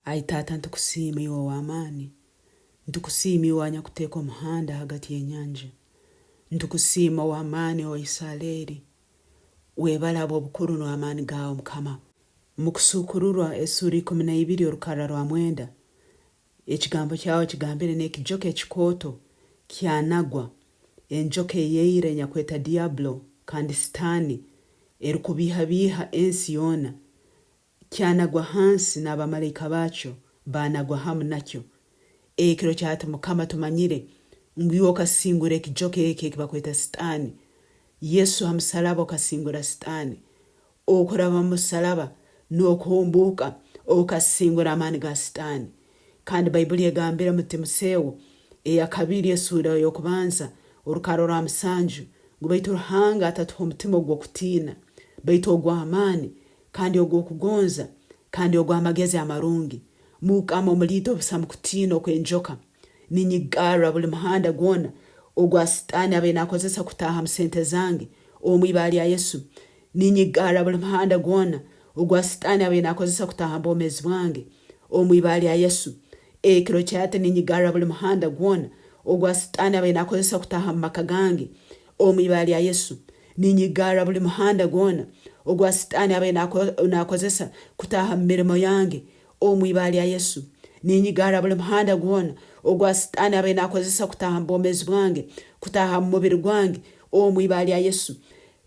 Ai Taata nitukusiima iwe ow'amaani, nitukusiima iwe anyakuteeka omuhanda hagati y'enyanja, nitukusiima ow'amaani owa Isaleeri, webale habw'obukuru n'amaani gaawe Mukama. Mukusuukururwa esuura 12 orukarra rwa mwenda, ekigambo kyawe kigambire n'ekijoka ekikooto kyanagwa, enjoka eyaira enyakweta Diablo kandi Sitaani, erukubiihabiiha ensi yoona, Kyanagwa hansi n'abamalaika baakyo baanagwa hamu nakyo. Ekiro kya hati Mukama tumanyire ngu iwe okasingura ekijoka eki eki bakweta Sitaani. Yesu ha musalaba okasingura Sitaani. Okuraba mu musalaba n'okuhumbuuka okasingura amaani ga Sitaani. Kandi Baibuli egambire mu Timuseo eyakabiri esuura ey'okubanza orukara orwa musanju ngu baitu Ruhanga atatuhe omutima ogw'okutiina baitu ogw'amaani kandi ogw'okugonza, kandi ogw'amagezi amarungi. Mukama omuliitwe busamu kutiina okw'enjoka. Ninyigarra buli muhanda gwona ogwa Sitaani abaire nakozesa kutaaha mu sente zange, omu ibara lya Yesu. Ninyigarra buli muhanda gwona ogwa Sitaani abaire nakozesa kutaaha mu bwomeezi bwange, omu ibara lya Yesu. Ekiro kyahati ninyigarra buli muhanda gwona ogwa Sitaani abaire nakozesa kutaaha mu maka gange, omu ibara lya Yesu. Ninyigarra buli muhanda gwona ogwa Sitaani abaire nakozesa kutaaha mu mirimo yange, omu ibara lya Yesu. Ninyigarra buli muhanda gwona ogwa Sitaani abaire nakozesa kutaaha mu bwomeezi bwange, kutaaha mu mubiri gwange, omu ibara lya Yesu.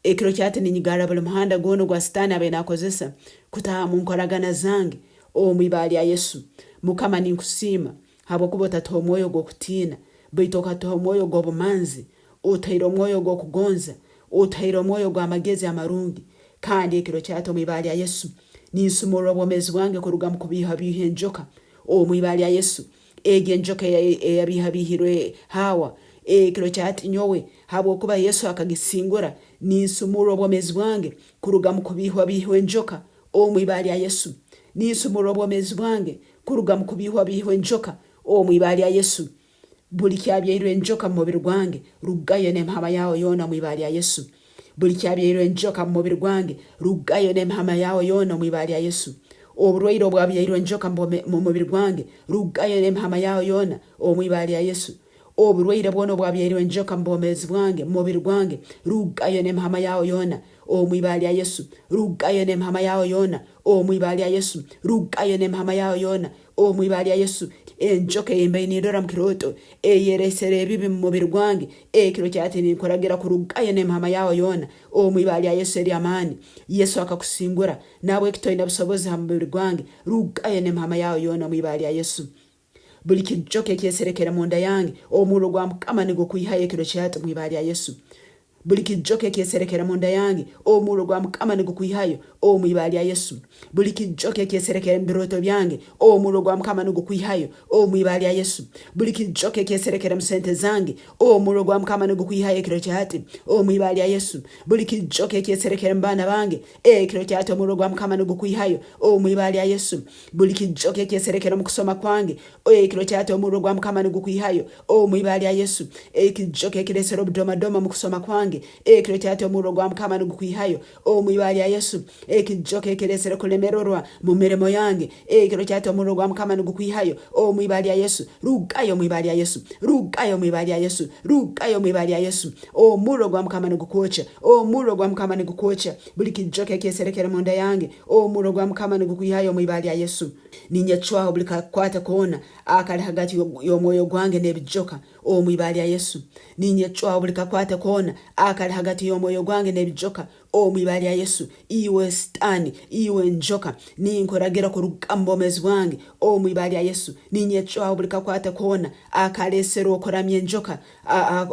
Ekiro kyahati ninyigarra buli muhanda gwona ogwa Sitaani abaire nakozesa kutaaha mu nkoragana zange, omu ibara lya Yesu. Mukama ninkusiima habwokuba otatuha omwoyo ogw'okutiina, baitu okatuha omwoyo ogw'obumanzi, Otuhaire omwoyo ogw'okugonza, otuhaire omwoyo ogw'amagezi amarungi, kandi ekiro kyahati omu ibara lya Yesu, ninsumurra obwomeezi bwange kuruga mu kubiihabiiha enjoka omu ibara lya Yesu, egi enjoka eyabiihabiihirwe Hawa, ekiro kyahati nyowe habwokuba Yesu akagisingura, ninsumurra obwomeezi bwange kuruga mu kubiihwabiihwa enjoka omu ibara lya Yesu. Ninsumurra obwomeezi bwange kuruga mu kubiihwabiihwa enjoka omu ibara lya Yesu. Buli kyabyairwe enjoka mu mubiri gwange, rugayo n'emihama yawe yoona omu ibara lya Yesu. Buli kyabyairwe enjoka mu mubiri gwange, rugayo n'emihama yawe yoona omu ibara lya Yesu. Oburwaire obwabyairwe enjoka mu mubiri gwange, rugayo n'emihama yawe yoona omu ibara lya Yesu. Oburwaire bwona obwabyairwe enjoka mu bwomeezi bwange, mu mubiri gwange, rugayo n'emihama yawe yoona omu ibara lya Yesu. Rugayo n'emihama yawe yoona omu ibara lya Yesu. Rugayo n'emihama yawe yoona Omu ibara lya Yesu, enjoka ei mbaire nindora mu kirooto eyeresere ebibi mu mubiri gwange, ekiro kyahati ninkuragira kurugayo n'emihama yawe yoona omu ibara lya Yesu ery'amaani. Yesu akakusingura, nahabweki toine busobozi ha mubiri gwange. Rugayo n'emihama yawe yoona omu ibara lya Yesu. Buli kijoka ekyeserekere munda yange, omurro gwa Mukama nigukwihayo ekiro kyahati omu ibara lya Yesu. Buli kijoka ekyeserekere munda yange, omurro gwa Mukama nigukwihayo, omu ibara lya Yesu. Buli kijoka ekyeserekere mu birooto byange, omurro gwa Mukama nigukwihayo, omu ibara lya Yesu. Buli kijoka ekyeserekere mu sente zange, omurro gwa Mukama nigukwihayo ekiro kya hati, omu ibara lya Yesu. Buli kijoka ekyeserekere mu baana bange, ekiro kya hati omurro gwa Mukama nigukwihayo, omu ibara lya Yesu. Buli kijoka ekyeserekere omu kusoma kwange, Ekiro kyahati omurro gwa Mukama nigukwihayo, omu ibara lya Yesu. Ekijoka ekiresere obudomadoma omu kusoma kwange, ekiro kyahati omurro gwa Mukama nigukwihayo, omu ibara lya Yesu. Ekijoka ekiresere kulemererwa mu mirimo yange, ekiro kyahati omurro gwa Mukama nigukwihayo, omu ibara lya Yesu. Rugayo omu ibara lya Yesu. Rugayo omu ibara lya Yesu. Rugayo omu ibara lya Yesu. Omurro gwa Mukama nigukwokya. Omurro gwa Mukama nigukwokya. Buli kijoka ekyeserekere munda yange, omurro gwa Mukama nigukwihayo omu ibara lya Yesu. Ninyecwaho buli kakwate koona akali hagati y'omwoyo gwange n'ebijoka omu ibara lya Yesu. Ninyecwaho buli kakwate koona akali hagati y'omwoyo gwange n'ebijoka omu ibara lya Yesu. Iwe Sitaani, iwe njoka, ninkuragira kuruga mu bwomeezi bwange omu ibara lya Yesu. Ninyecwaho buli kakwate koona akaleserwe okuramya enjoka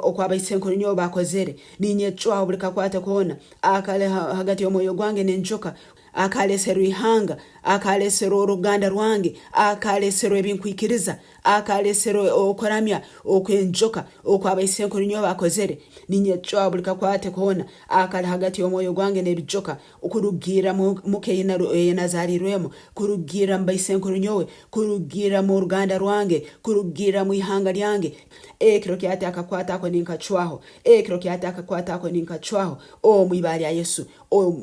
okw'abaisenkuru nyowe baakozere. Ninyecwaho buli kakwate koona akali hagati y'omwoyo gwange n'enjoka Akaleserwa ihanga, akaleserwa oruganda rwange, akaleserwa ebinkwikiriza, akaleserwa okuramya okw'enjoka okw'abaisenkuru nyowe bakozere. Ninyecwaho buli kakwate koona akali hagati y'omwoyo gwange n'ebijoka kurugirra muka ei nazaalirwemu, kurugirra mu baisenkuru nyowe, kurugirra mu ruganda rwange, kurugirra mu ihanga lyange. Ekiro kyahati akakwate ako ninkacwaho, ekiro kyahati akakwate ako ninkacwaho omu ibara lya Yesu.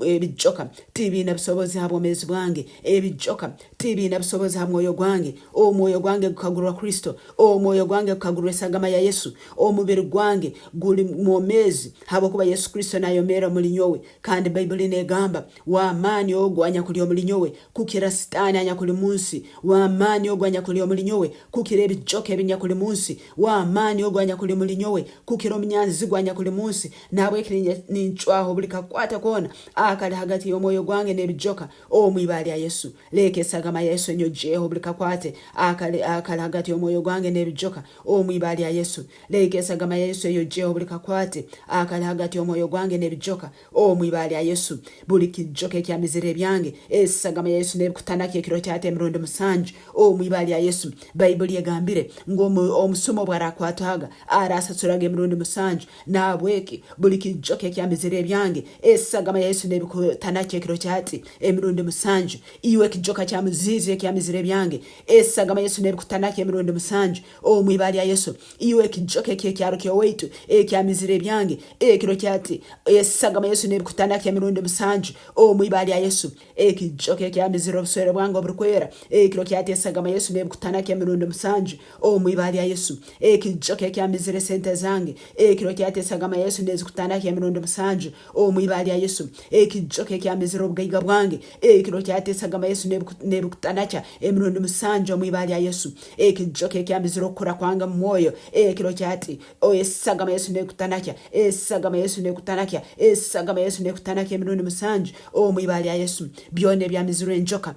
Ebijoka tibiine busobozi ha bwomeezi bwange. Ebijoka tibiine busobozi ha mwoyo gwange. Omwoyo gwange gukagurwa Kristo. Omwoyo gwange gukagurwa esagama ya Yesu. Omubiri gwange guli mwomeezi habwokuba Yesu Kristo nayomeera omuli nyowe. Kandi Baibuli negamba, W'amaani ogu anyakuli omuli nyowe kukira Sitaani anyakuli munsi. W'amaani ogu anyakuli omuli nyowe kukira ebijoka ebinyakuli munsi. W'amaani ogu anyakuli omuli nyowe kukira omunyanzigwa anyakuli munsi. Nahabweki nincwaho buli kakwate koona akali hagati y'omwoyo gwange n'ebijoka omu ibara lya Yesu. Leka esagama ya Yesu enyogyeho buli kakwate akali akali hagati y'omwoyo gwange n'ebijoka omu ibara lya Yesu. Leka esagama ya Yesu eyogyeho buli kakwate akali hagati y'omwoyo gwange n'ebijoka omu ibara lya Yesu. Buli kijoka ekyamizire ebyange, esagama ya Yesu n'ebikutanakyo ekiro kyata emirundi musanju omu ibara lya Yesu. Baibuli egambire ngu omusuma obu arakwatwaga arasasuraga emirundi musanju. Nahabweki buli kijoka ekyamizire ebyange, esagama ya Yesu n'ebikutanakyo ekiro kyati emirundi musanju. Iwe kijoka kya muziizi ekyamizire ebyange, esagama ya Yesu n'ebikutanakyo emirundi musanju omu ibara lya Yesu. Iwe ekijoka eky'ekyaro ky'owaitu ekyamizire ebyange, ekiro kyati esagama ya Yesu n'ebikutanakyo emirundi musanju omu ibara lya Yesu. Ekijoka ekyamizire obuswere bwange oburukwera, ekiro kyati esagama ya Yesu n'ebikutanakyo emirundi musanju omu ibara lya Yesu. Ekijoka ekyamizire sente zange, ekiro kyati esagama ya Yesu n'ezikutanakyo emirundi musanju omu ibara lya Yesu. Ekijoka ekyamizire obugaiga bwange, ekiro kyati esagama ya Yesu n'ebikutanakya emirundi musanju omu ibara lya Yesu. Ekijoka ekyamizire okukura kwange omu mwoyo, ekiro kyati esagama ya Yesu n'ekutanakya, esagama ya Yesu n'ekutanakya, esagama ya Yesu n'ekutanakya emirundi musanju omu ibara lya Yesu. Byona ebyamizirwe enjoka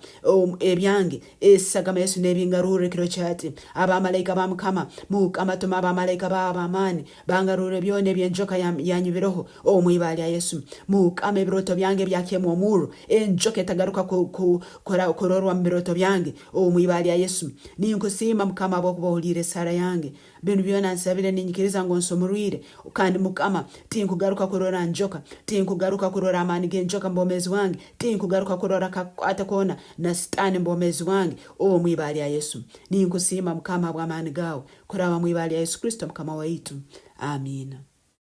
ebyange, esagama ya Yesu n'ebingarurra ekiro kyati. Abamalaika ba Mukama, Mukama tuma abamalaika baawe ab'amaani bangarurre byona eby'enjoka yanyibireho omu ibara lya Yesu. Mukama ebirooto byange byakyemu omurro, enjoka etagaruka kurorwa mu birooto byange omu ibara lya Yesu. Ninkusiima Mukama habwokuba ohuliire esaara yange. Binu byona nsabire ninyikiriza ngu onsumurwire, kandi Mukama tinkugaruka kurora njoka, tinkugaruka kurora amaani g'enjoka mu bwomeezi bwange, tinkugaruka kurora kakwate koona na Sitaani mu bwomeezi bwange omu ibara lya Yesu. Ninkusiima Mukama habw'amaani gaawe kuraba mu ibara lya Yesu Kristo Mukama waitu. Amiina.